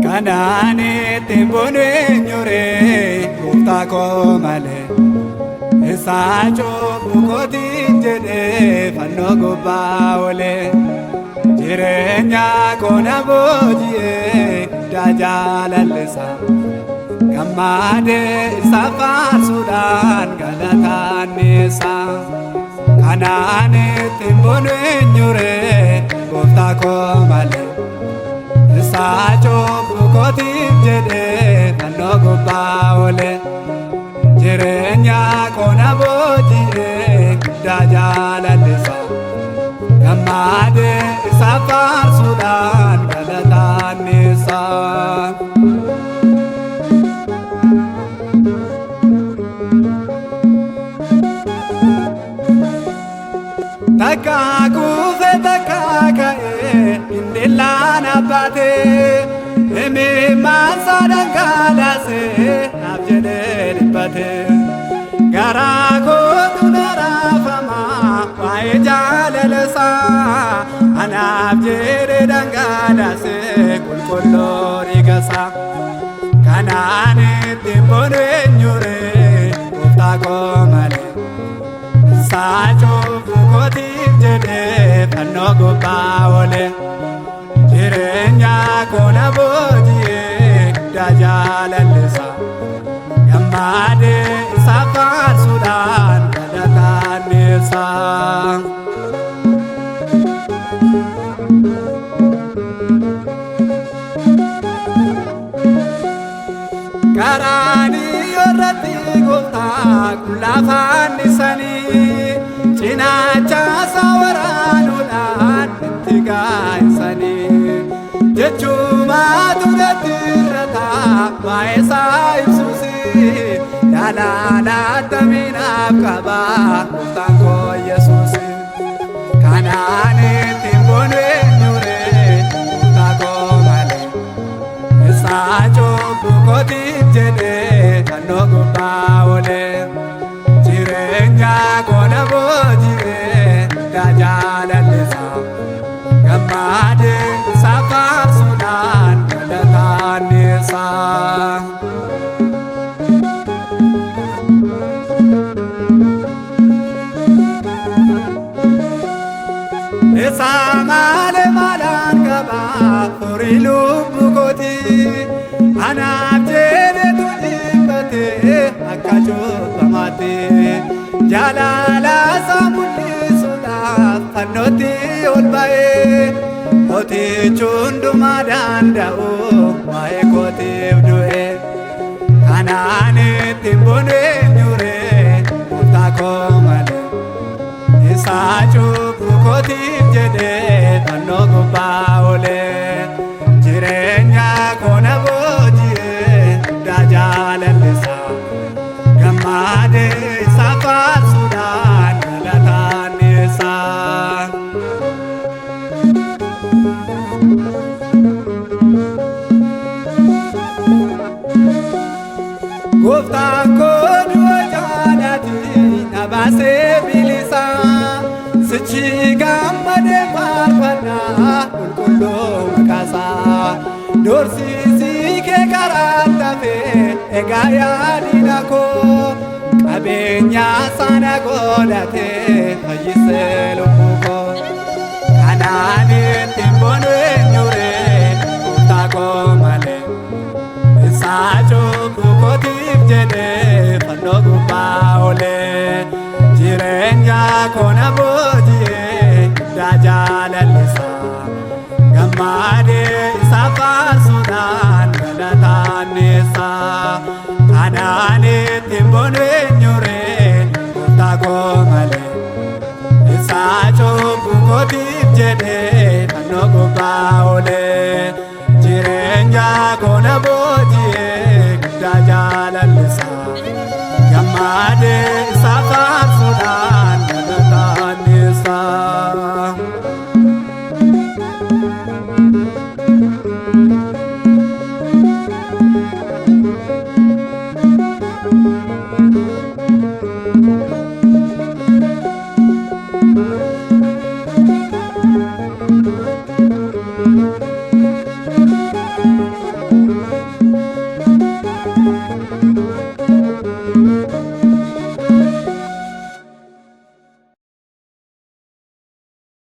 Kanaan ittiin boonu eenyuree gooftaa koo malee isaa cubbuu kootiin jedhee fannoo gubbaa oolee jireenya koo na booji'ee guddaa jaalallisa gammadee isa faarsuudhaan galataan isa. Kanaan ittiin boonu eenyuree gooftaa koo malee isaa cubbuu kootiif jedhee fannoo gubbaa oolee jireenya koo na booji'ee guddaa jaalallisa gammadee isa faarsuudhaan galataan isa. Takka kufe takka ka'ee inni abbaate imimmaan dhangalaasee naaf jedhee dhiphate garaa kootu na raafama waa'ee jaalala isaa anaaf jedhee dhangalaasee qulqulluu dhiigasaa kanaan ittiin boonu eenyuree gooftaa koo malee. Isaa cubbuu kootiif jedhee fannoo gubbaa oolee jireenya koo na booji'ee guddaa jaalallisa gammadee isa faarsuudhaan galataan isa. Karaanii irratti gooftaa qullaa fannisanii cinaacha isaa waraanuudhaan itti gaa'isanii jechuumaatu natti irrataa waa'ee isaa ibsuusi jaalala attamiinaaf qabaa gooftaan koo Yesuusi. Kanaan ittiin boonu eenyuree gooftaa koo malee. Isaa cubbuu kootiif jedhee fannoo gubbaa oolee jireenya koo na booji'ee guddaa jaalallisa gammadee isa faarsuudhaan galataan isa. Isaa malee maalaan qaba horii lubbuu kooti anaaf jedhetu dhiphatee akka cubbamaatti jaalala isaa mul'isuudhaaf fannootti ol ba'ee mootichi hundumaa danda'u waa'ee kootiif du'e kanaan ittiin boonu eenyuree gooftaa koo malee. Isaa cubbuu kootiif jedhee fannoo gubbaa oolee jireenya koo na booji'ee guddaa jaalallisa gammadee isa faarsuudhaan galataan isa. Gooftaan koo du'a jaalaati na baasee bilisa sichi gammadee faarfannaa qulqulluu maqaasaa Dorsiisii kee karaa lafee egaa yaadina koo qabeenya sana godhatee fayyisee lubbuu koo kanaan ittiin boonu eenyuree gooftaa koo malee. Isaa cubbuu kootiif jedhee fannoo gubbaa oolee jireenya koo na booji'ee guddaa jaalallisa gammadee isa faarsuudhaan galataan isa. Kanaan ittiin boonu eenyuree gooftaa koo malee. Isaa cubbuu kootiif jedhee fannoo gubbaa oolee jireenya koo na booji'ee Isa.